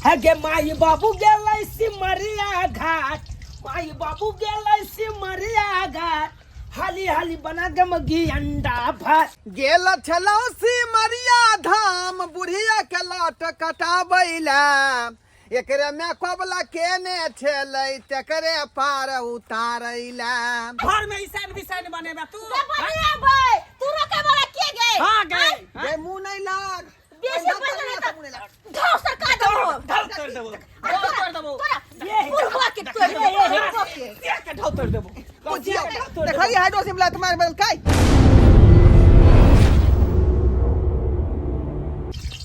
हे गे माई बाबू गेलै सिमरिया घाट, माई बाबू गेलै सिमरिया घाट, हाली हाली बना के मगी अंडा भात। गेल छलौ सिमरिया धाम, बुढ़िया के लट कटाबैला, एकरे में कबला केने छेलै तेकरे पार उतारैला। घर में ईसान बिसान बनेबा तू? बनेबै, तू रोके वाला के गे? हां गे। गे मुंह नहीं लाग। बेसी पैसा नहीं त ढाव सरका देबो। ढाव तोड़ देबो, ढाव तोड़ देबो। तोरा बुढ़वा के तोड़ देबो, बुढ़वा के। के ढाव तोड़ देबो। बुझियो देखै हाइड्रोसिम लात मार बदल काय।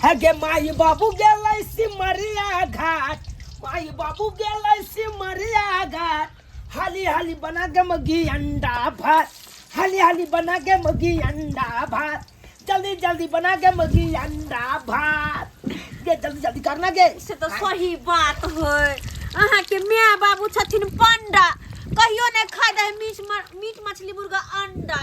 हे गे माई बाबू गेलै सिमरिया घाट, माई बाबू गेलै सिमरिया घाट, हाली हाली बना के मगी अंडा भात, हाली हाली बना के मगी अंडा भात, जल्दी जल्दी बना के मगी अंडा भात। गे जल्दी जल्दी करना गे। से तो सही बात है, अहाँ के my बाबू छथिन पंडा, कहियो नहीं खा दे मीट मछली मुर्गा अंडा,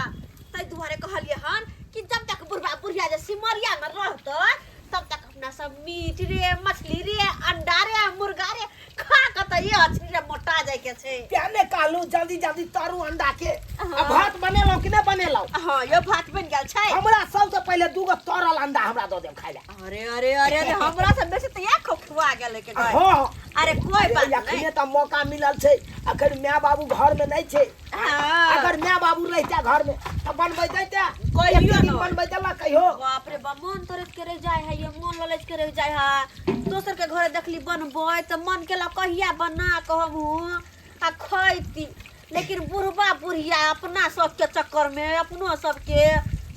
ताहि दुआरे कहलिए हन कि जब तक बुढ़वा बुढ़िया जे सिमरिया में रहतै तब तक अपना सब मीट रे मछली रे अंडा रे मुर्गा रे खा के त ये अछी रे मोटा जाय के छै। क्या ने कहलू जल्दी जल्दी तरू अंडा के। आ भात बनेलौ कि नहीं बनेलौ? हां यो भात बन गेल छै। हमरा सबसे पहिले दूगो तरल अंडा हमरा दऽ देब खाइ ला। अरे अरे अरे अरे हमरा से बेसी त या खुआ गेलै के गए। हां अरे कोई बात नहीं, अखने त मौका मिलल छै, अखन my बाबू घर में नहीं छै। हाँ। अगर my बाबू रहता घर में त बनबै दैते, कहियो एक दिन न। बनबै देला कहियो। बाप रे बाप, मन तरस के रह जाय है, ये मन ललच के रह जाय है। दोसर के घरे देखली बनबै त मन केला कहिया बना के हमहूँ आ खैती, लेकिन बुढ़बा बुढ़िया अपना शौक के चक्कर में अपनो सबके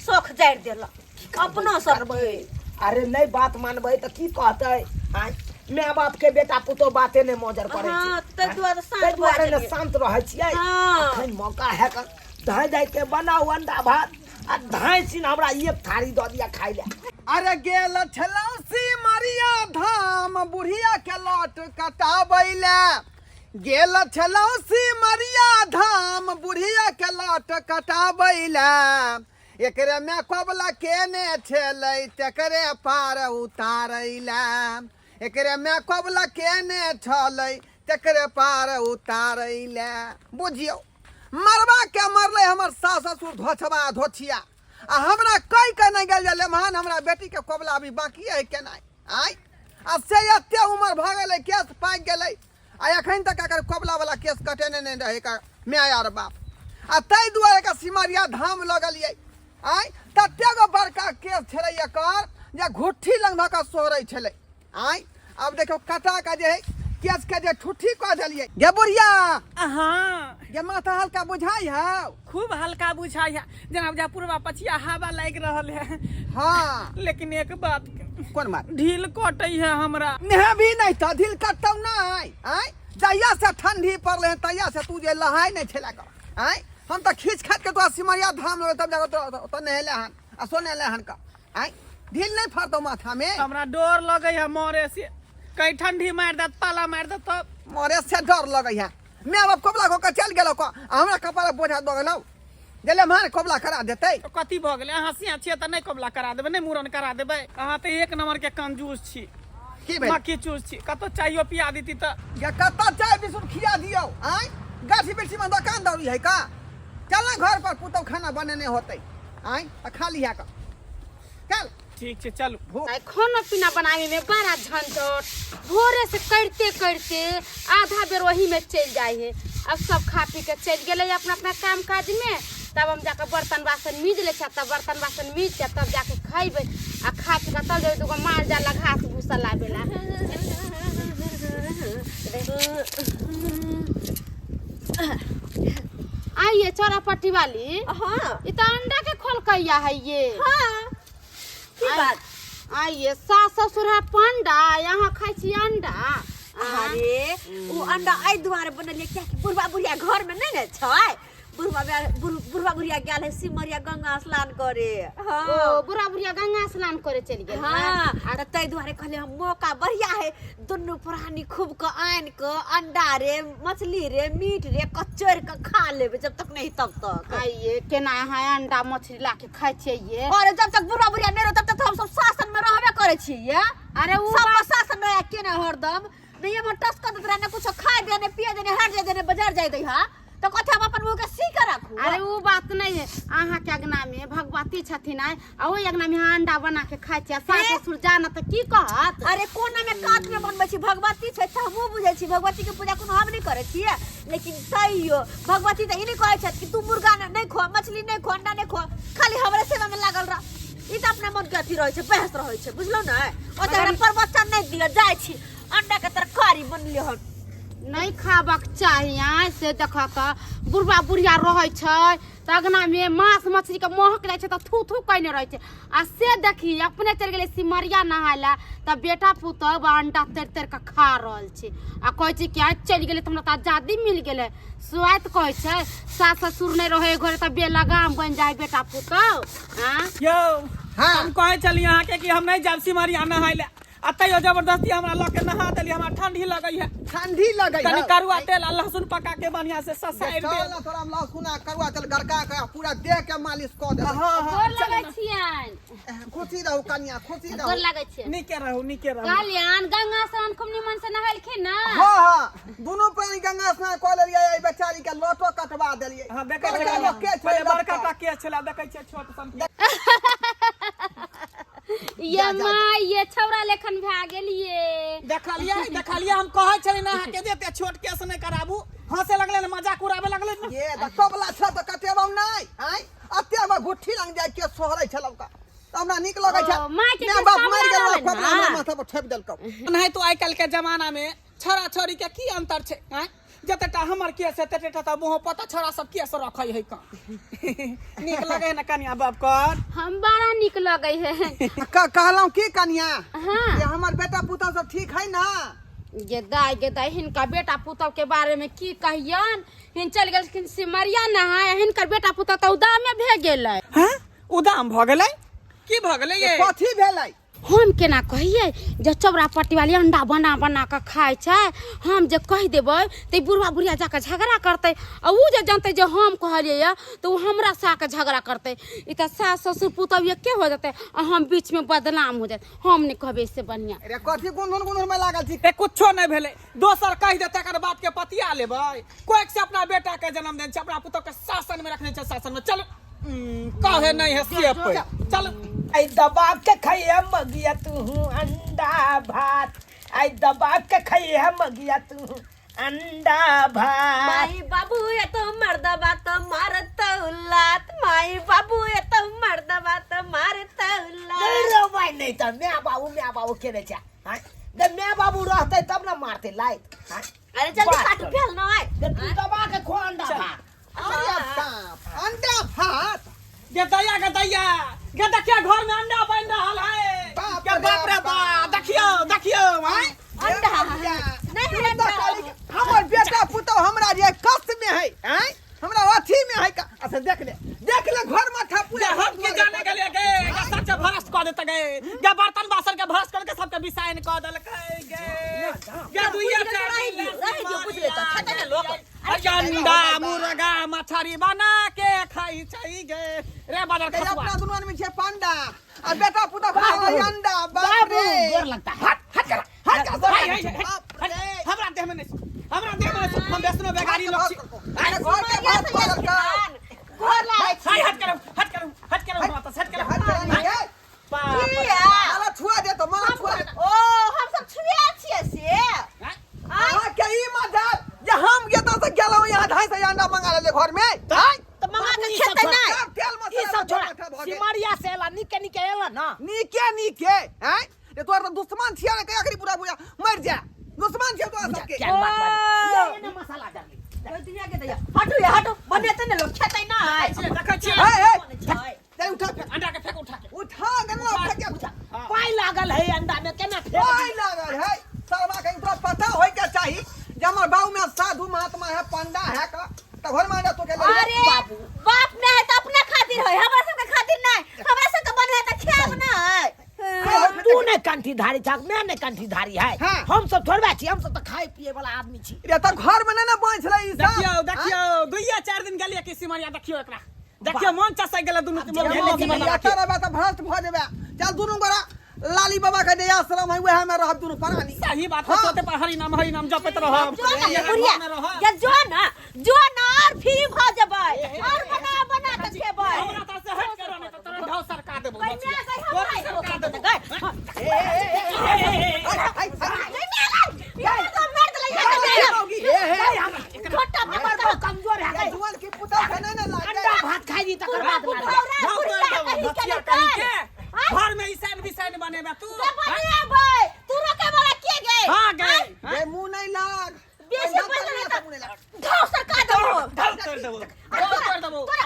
शौक जारि देलक, अपनो सबके। अरे नहीं बात मानबै त की कहतै? आँय, my बाप के बेटा पुतोह बाते नहीं मोजर पड़ै छै। हाँ, ताहि दुआरे शांत ताहि दुआरे भऽ ने गेलियै। शांत रहै छियै। हाँ। अखन मौका है क धाय जाय के बनाउ अंडा भात आ धाय छिन हमरा एक थारी दऽ दिया खाइ ले। अरे गेल छलौ सिमरिया धाम, बुढ़िया के लट कटाबैले, गेल छलौ सिमरिया धाम, बुढ़िया के लट कटाबैले, एकरे में कबला केने छेलै तेकरे पार उतारैला, एकरे में कबला केने छलै तेकरे पार उतारैला। बुझियौ मरबा के मरलै हमर सास ससुर धोछबा धोछिया, आ हमरा कहि के नहि गेल जे लेमहान हमरा बेटी के कबला अभी बाकी है केनाइ। आइ आ से एते उमर भऽ गेलै, केस पाकि गेलै, आ एखन तक एकर कबला वाला केस कटेने नहि रहै एकर my are बाप, आ ताहि दुआरे एकर सिमरिया धाम लऽ गेलियै। आइ तते गो बड़का केस छलै एकर जे घुट्ठी लग धऽ कऽ सोहरै छलै। आइ आब देखियौ कटा के जे है केस के जे ठुट्ठी कऽ देलियै। गे बुढ़िया। हाँ। गे माथा हल्का बुझाइ हौ? खूब हल्का बुझाइ है, जेना बुझा पूर्वा पछिया हवा लागि रहल है। हाँ। लेकिन एक बात। कोन बात? ढील कटै है हमरा। नेहबी नहीं त ढील कटतौ नहीं। आय जहिया से ठंडी पड़ले है तहिया से तू जे लहाय नहीं छेला कर। आय हम त खींच खाट के तोरा सिमरिया धाम लगे तब जाके तोरा ओतऽ नहेले हन आ सोनेले हन का। आय ढील नहीं फड़तौ माथा में। हमरा डर लगे है मरे से, कहीं ठंडी मार देत पाला मार देत तब। मरे से डर लगे है। मैं अब कबला को के चल गेलो को, आ हमरा कपार बोझा दऽ गेलौ। गेले मार कबला करा देतै। तो कथी भऽ गेलै? अहाँ सिया छियै तऽ नहि कबला करा देबै, नहि मूड़न करा देबै? अहाँ तऽ एक नंबर के कंजूस छी, की भेल? मक्खी चूस छी। कतौ चायो पिया देती तऽ। गे कतऽ चाय बिस्कुट खिया दियौ? आँय गाछी बिरछी में दोकान दौरी है का? चल ना घर पर, पुतौ खाना बनेने होतै। आँय आ खा लिहा का। चल। ठीक छै चलू। आइ खाना पीना बनावे में बड़ा झंझट, भोरे से करते करते आधा बेर वही में चल जाए है। अब सब खा पी के चल गेलै अपना अपना काम काज में, तब हम जाके बर्तन बासन मीज ले तब बर्तन बासन मीज के तब जाके खैबै, आ खा पी के तब जेबै दूगो माल जाल ला घास भूसा लाबे ला। आइए चौरापट्टी वाली। हाँ। ई तो अंडा के खोलकैया है ये। हाँ। की बात? आइए सास ससुर है पंडा, यहाँ खाइ छी अंडा। अरे ओ अंडा एहि दुआरे बनेलियै कियाकि बुढ़बा बुढ़िया घर में नहीं ने छै, बुढ़वा बुढ़वा बुढ़िया गेल है सिमरिया गंगा स्नान करे। हाँ। ओ बुढ़ा बुढ़िया गंगा स्नान करे चलि गेल। हाँ, तऽ ताहि दुआरे कहलियै हम मौका बढ़िया है, दुनू प्राणी खूब के आनि के अंडा रे मछली रे मीट रे कचोरि के खा लेबै जब तक नहीं तब तक। आइए केना अहाँ अंडा मछली ला के खाइ छियै ये? अरे जब तक बुढ़वा बुढ़िया नहीं रहो तब तक हम सब शासन में रहबे करै छियै। अरे उ सब शासन रहे केना हरदम नहीं हम टस कर देत रहे, ने कुछो खाए दे ने पिए दे ने हट जाए दे ने बाजार जाए दे। हाँ तो कथी हम अपन मुंह के सी के राखू? अरे उ बात नहीं है, अहाँ के अंगना में भगवती छथिन आय, आ ओहि अंगना में अहाँ अंडा बना के खाइ छियै, सास ससुर जानत तऽ की कहत? अरे कोना में कात में बनबै छी, भगवती छै तऽ हमहूँ बुझै छी, भगवती के पूजा कोनो हम नहि करै छियै, लेकिन तैयो भगवती तऽ ई नहि कहै छथि कि तू मुर्गा नहि खो, मछली नहि खो, अंडा नहि खो, खाली हमरे सेवा में लागल रह। ई तऽ अपना मन के अथी रहै छै, बहस रहै छै, बुझलहुँ ने? ओते हमरा प्रवचन नहि दिअ, जाइ छी अंडा के तरकारी बनलियै हन। नहीं खाबक चाही। आय से देखऽ तऽ बुढ़बा बुढ़िया रहै छै तऽ अंगना में मांस मछली के महक जाइ छै तऽ थू थू कयने रहै छै, आ से देखी अपने चलि गेलै सिमरिया नहाय लए तऽ बेटा पुतहु अंडा तरि तरि कऽ खा रहल छै, आ कहै छै कि आइ चलि गेलै तऽ हमरा तऽ आजादी मिल गेलै। स्वाति कहै छै सास ससुर नहि रहै घरे तऽ बेलगाम बनि जाइ बेटा पुतहु। आँ यौ हाँ। हम कहै छली अहाँके कि हम नहि जायब सिमरिया नहाय लए, आ तैयो जबरदस्ती हमरा लऽ के नहा देली, हमरा ठंडी लगै है। ठंडी लगै कनी है। करुआ तेल आ लहसुन पका के बढ़िया से ससारि चल दे। ना तोरा हम लहसुन आ करुआ तेल गड़का के पूरा देह के मालिश कऽ देबै। हाँ हाँ गोर लगै छियनि। खुशी रहू कनिया, खुशी रहू। गोर लगै छियनि। नीके रहू, नीके रहू। कहलियनि गंगा स्नान खूब निमन से नहेलखिन ना? हाँ हाँ, दुनू प्राणी गंगा स्नान कऽ लेलियै, एहि बेचारी के लोटो कटवा देलियै। हाँ देखै बड़का छियै लोक के छै पहिले बड़का लटकल। टा केस छलै, देखै छियै छोट सन। ये जा, जा। माय ये छौड़ा लेखन भए गेलिए। देखलियै देखलियै, हम कहै छली ना अहाँके जे एते छोट केस नहि कराबू, हंसे लगलै ने, मजाक उड़ाबे लगलै ने। ये तऽ तबला छह तऽ कटेबौ नहि, आँय? अते हमर घुट्ठी लग जाइ के सोहरै छलौ का। तऽ हमरा नीक लगै छै। ओ, मायके माय केस बाप तबला मरि गेल, रहलै कपड़ा ने? हमरा माथा पर ठेप देलकौ। नहीं तो आइ काल्हि के जमाना में छौड़ा छौड़ी के की अंतर छै? आँय जतेटा हमर केस है ततेटा तऽ मुँह पता छौड़ा सब केस रखै है का। नीक लगै है ना कनिया बाप कर? हम बड़ा नीक लगै है। कहलहुँ की कनिया? हाँ। ये हमर बेटा पुतहु सब ठीक है ना? गे दाय गे दाय, हिनका बेटा पुतहु के बारे में की कहियन, हिन चलि गेलखिन सिमरिया नहाय, हिनकर बेटा पुतहु तऽ उदामे भए गेलै। हाँ उदाम भऽ गेलै? की भऽ गेलै ये? कथी भेलै? हम केना कहियै जे चौरा पट्टी वाली अंडा बना बना कऽ खाइ छै, हम जे कहि देबै तऽ ई बुढ़वा बुढ़िया जाकऽ झगड़ा करतै, आ उ जे जानतै जे हम कहलियै यऽ तऽ उ हमरा से आके झगड़ा करतै। ई तऽ सास ससुर पुतहु एके हो जेतै आ हम बीचमे बदनाम हो जायत। हम नहि कहबै से बढ़िआँ। अरे कथी गुनधुन गुनधुन में लागल छी? ए कुछो नहि भेलै, दोसर कहि देतै एकर बात के पतिया लेबै। कोइक से अपना बेटा के जन्म देने छै, अपना पुतहु के शासन में रखने छै, शासन में। चल कहे नहीं है से पे चल। आई दबा के खइया मगिया तू अंडा भात, आई दबा के खइया मगिया तू अंडा भात। माई बाबू ये तो मर्दबा तो मारत लात, माई बाबू ये तो मर्दबा तो मारत लात। नहीं रे भाई, नहीं तो मैं बाबू, मैं बाबू के रे चा। हाँ? जब मैं बाबू रहते तब ना मारते लाइत। हाँ? अरे जल्दी बात काटू कर। फेल ना आए। जब तू दबा के खो अंडा भात। अरे बाप, अंडा भात। गे दैया, गे दैया, गे देखिया घर में अंडा बन रहल है। बाप गे रे बाप रे बाप। बाप, देखियो देखियो आय। अंडा। नहीं, नहीं, अंडा। हमर बेटा पुतहु हमरा जे कष्ट में है, आय? हमरा अथी में है का? अच्छा देख ले, देख ले घर में था पूरा। गे हम के जाने के लिए गे, गे सच भरस क देत गे, गे बर्तन बासन के भरस कर के सबके बिसाइन क देलकै गे। गे दुइया चार रहि दियौ, रहि दियौ, बुझ लेतौ, खेतै ने लोक। अंडा मुर्गा मछली बना के खाई छै गे रे बाजार ते खसुआ। अपना दुनू आदमी छै पांडा आ बेटा पुतहु खाय है अंडा। बाप रे गोर लगता है। हट हट करा, हट करा, हाय, हाय, हाय, बाप रे। हमरा देह में नहीं सो, हमरा देह में नहीं सो, हम वैष्णो बेगारी लोग छी। अरे घर के बात पड़ल का। घर लाए छी। हाय, हट करो, हट करो, हट करो, माता हट करो। हट करा नहीं है। बाप रे। किया? माला छुआ दे तो, माला छुआ दे। ओ हम सब छुए छियै से। हैं? अहाँ के ई मजाल जे हम गेता से गेलहुँ यहाँ 250 अंडा मंगा लेले घर में। आँय? तऽ मंगा के ई सब खेतै छोड़ा। नहि। सब तेल मसाला ई सब छोड़ा। माथा भऽ गेल। सिमरिया से एला, नीके नीके एला ना। नीके नीके, आँय? जे तोहर तऽ दुश्मन छियै ने, कहिया करी पूरा पूरा मरि जा। दुश्मन छियै तोरा सबके। क्या बात बात। ये ने मसाला डाली। दैया के दैया। हटू ये हटू, बनेतै ने लोक खेतै नहि। देखै छियै। हे, हे, छै। चल उठा फेंक। अंडा के फेंक उठा के। उठा के ना फेंक उठा। पाई लागल है अंडा में केना फेंक पाई लागल है सरवा कहीं तोरा पता होय के चाही जे हमर बाबू में साधु महात्मा है पंडा है का त घर में अंडा तो के ले अरे ने कंठीधारी है। हाँ। हम सब थोड़बे छी, हम सब तऽ खाए पिए वाला आदमी छी। रे तऽ घर में नहीं ना बन छलै ई सब। देखियौ देखियौ, दुइया चारि दिन गेलियै कि सिमरिया, देखियौ एकरा, देखियौ मन चसै गेलै दुनू आब के जे मौगी भेलै बना के। रहबे तऽ भ्रष्ट भऽ जेबे। चल दुनू गोरा लाली बाबा के जे आश्रम है वएह में रहब दुनू प्राणी। सही बात हाँ। है, सोते पर हरि नाम हरि नाम जपैत रहब। जो ना इएह बुढ़िया, घर में रहब। ये जो ना, जो ना और फ्री भ जेबै, और बना बना के खेबै। हमरा तर से हट के रहने तऽ तोरा ढाव सरका देबो। गई मैं गई तोरा हम सरका देबो। गई। आई, आई, गई मैं गई। ये तो मार देलै ये। ए, हे, छोटा हमर पकड़ बहुत कमजोर है ये जुआन की पुतौ के नहीं ना लागे। अंडा भात खाइ दी तकर बाद बाबू मारबै। भौरा ढाव तोड़ बुढ़िया देबो, कही के भचिया नहीं कही कर। के। घर में ईसान बिसान बनेबे तू। के बनेबै? तू रोके वाला के गए? हाँ गए। ये मुंह नहीं लाग। बेसी पैसा बजलै तो तऽ मुंह नहीं लाग। घाव सरका देबो। ढाव तोड़ देबो, ढाव तोड़ देबो। तोरा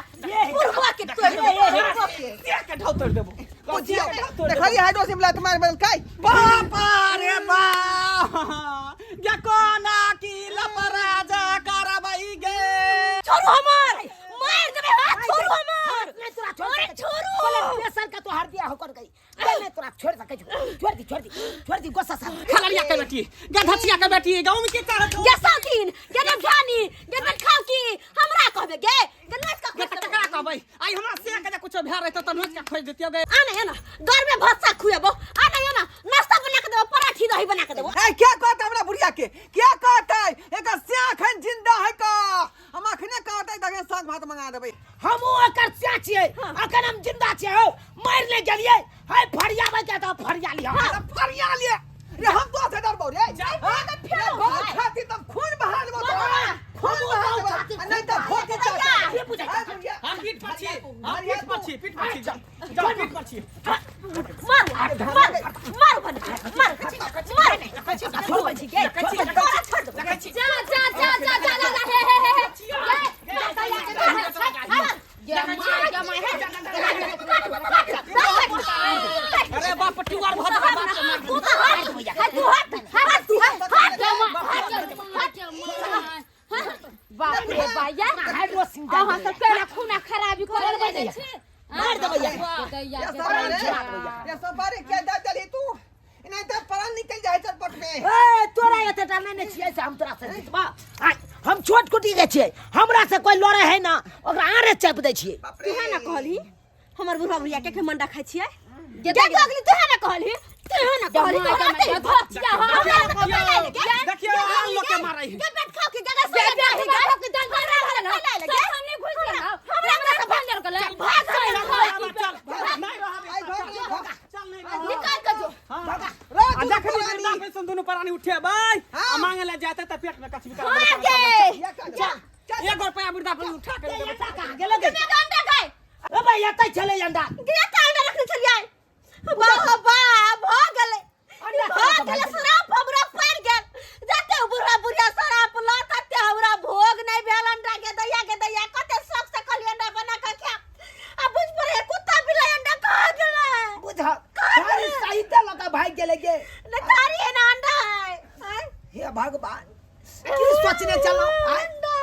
बुढ़वा के तोड़ देबो, बुढ़वा के। देह के ढाव तोड़ देबो। बुझियो देखली हाइड्रोसिम लात मार बदल काय। बापा रे बा, गे कोना की लपराजा करबई गे। छोड़ू हमर, मार देबे हाथ, छोड़ू हमर। नहीं तोरा छोड़ अरे सकै छी। छोड़ू। बोले प्रेशर के तोहार बियाह होकर गई। नहीं तोरा छोड़ सकै छी। छोड़ दी, छोड़ दी, छोड़ दी गोस्सा सा। खलरिया के बेटी, गे धचिया के बेटी, गाँव में के चाहत हो? गे सौतीन, गे नमझानी, गे बेटखाव की हमरा कहबे गे, गे नोच के गे खोज त देबो। ककरा कहबै? आइ हमरा से के जे कुछो भए रहतौ त नोच के खोज दितियौ गे। आना आना, घर में भत्ता खुएबो। आना आना, नाश्ता बना के देबो, पराठी दही बना के देबो। ए क्या कहता हमरा बुढ़िया के? क्या कहता है? एकर स्याख है जिंदा है का। हम अखने कहते तखने साग भात मंगा देबै। हमहूँ एकर स्या छियै, अखन हम जिंदा छियै हौ, मरि नहि गेलियै। है फरियाबै के तऽ फरिया लिअ। अरे फरिया लिए। रे हम तो से डरबो रे। हाँ, तऽ फेरो रे बहुत भाई। खाती तब खून बहा देबो तोरा। खून हमहूँ बहा बहुत देबो। छाती आ नहीं तऽ खून भोटी बहा चाचा। के बुझै ए बुढ़िया। हम पीठ पर छी, हम पीठ पर छी, पीठ पर छी, जा जा पीठ पर छी। मार मार मार बन मार मार छोड़ छी गे, तोरा छोड़ देबो। जा जा जा जा जा जा जा, हे हे हे हे। गे गे माय गे माय हे। अरे बाप टुआर भऽ जेतै बाप के मारि। तू तऽ हट, हट, तू हट, हट, तू हट, हट। गे माय गे माय गे माय। बाप रे भैया, हाइड्रोसिन अहाँ सब केना खूना खराबी करल जाइ छी। मार देबै या। दैया ये के सब रे। दैया। ये सब बारे क्या दे देली तू? नहीं तऽ प्राण निकल जाय चटपट में। ए तोरा एते टा नहि ने छियै से हम तोरा से जीतबा। आय हम छोट कुटी के छियै, हमरा से कोई लड़े है ना ओकरा आरे चापि दै छियै। बाप रे। तू है ना कहली हमर बुढ़वा बुढ़िया के के मंडा खाइ छियै? गे अगली तू है ना कहली, तू है ना कहली, गे तोरा माय ते गे भचिया हमरा तऽ देखियौ, कपड़ा ले गे। देखियौ आन लोग के मारै है। गे पेट खाओ के गगा गे से बेटी गे बाप के दल दल रहल ला ले गे। सामने घुस गेल हमरा हमरा भंजर गेल भाग चल चल, नहीं रहब। आई भाग रे, भाग। चल नहीं रहब। निकाल के जो रे आ दुनू जखनी प्राणी। वृंदा पेंशन दुनू प्राणी उठेबै हाँ। आ मांगे ले जाते त पेट में कछबी हां गे ये का जा। एगो रुपया वृद्धा पेंशन उठा के दे देबै। अंडा कहाँ गेलै गे? के अंडा गए? ए भाई एतै छलै अंडा। गे का अंडा रखने छलियै? वाह वाह भ गेलै, अंडा भ कहाँ से गेलै। भागि गेलै? शराब हमरा पड़ि गेल। जते बुढ़ा बुढ़िया शराब ल तते हमरा भोग नहि भेल अंडा के। दैया के दैया, कते शौक से कहलियै अंडा बना के खायब, आ बुझ पड़े कुत्ता बिलाइ अंडा खा गेलै। बुझ सारी साहित्य लऽ कऽ भागि गेलै गे। ने थारी है ना अंडा है। आँय? हे भगवान, की सोचने चलौ आय? अंडा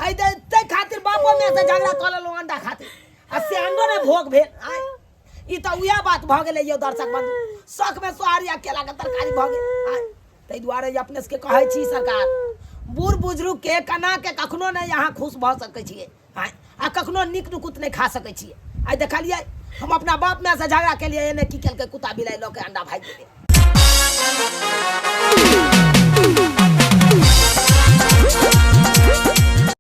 आइ तै खातिर बापो में से झगड़ा कऽ लेलहुँ अंडा खातिर, आ से अंडो ने भोग भेल। आय ई तऽ उएह बात भऽ गेलै यौ दर्शक बंधु, शौक में सोहारी आ केला के तरकारी भऽ गेल। आय ताहि दुआरे जे अपने सबके कहै छी सरकार, बूढ़ बुजुर्ग के केना के कखनो नहि अहाँ खुश भऽ सकै छियै आय, आ कखनो नीक नुकुत नहि खा सकै छियै। आइ देखलियै हम अपना बाप माय से झगड़ा केलियै, एने की केलकै कुत्ता बिलाइ लऽ के अंडा भागि गेलै।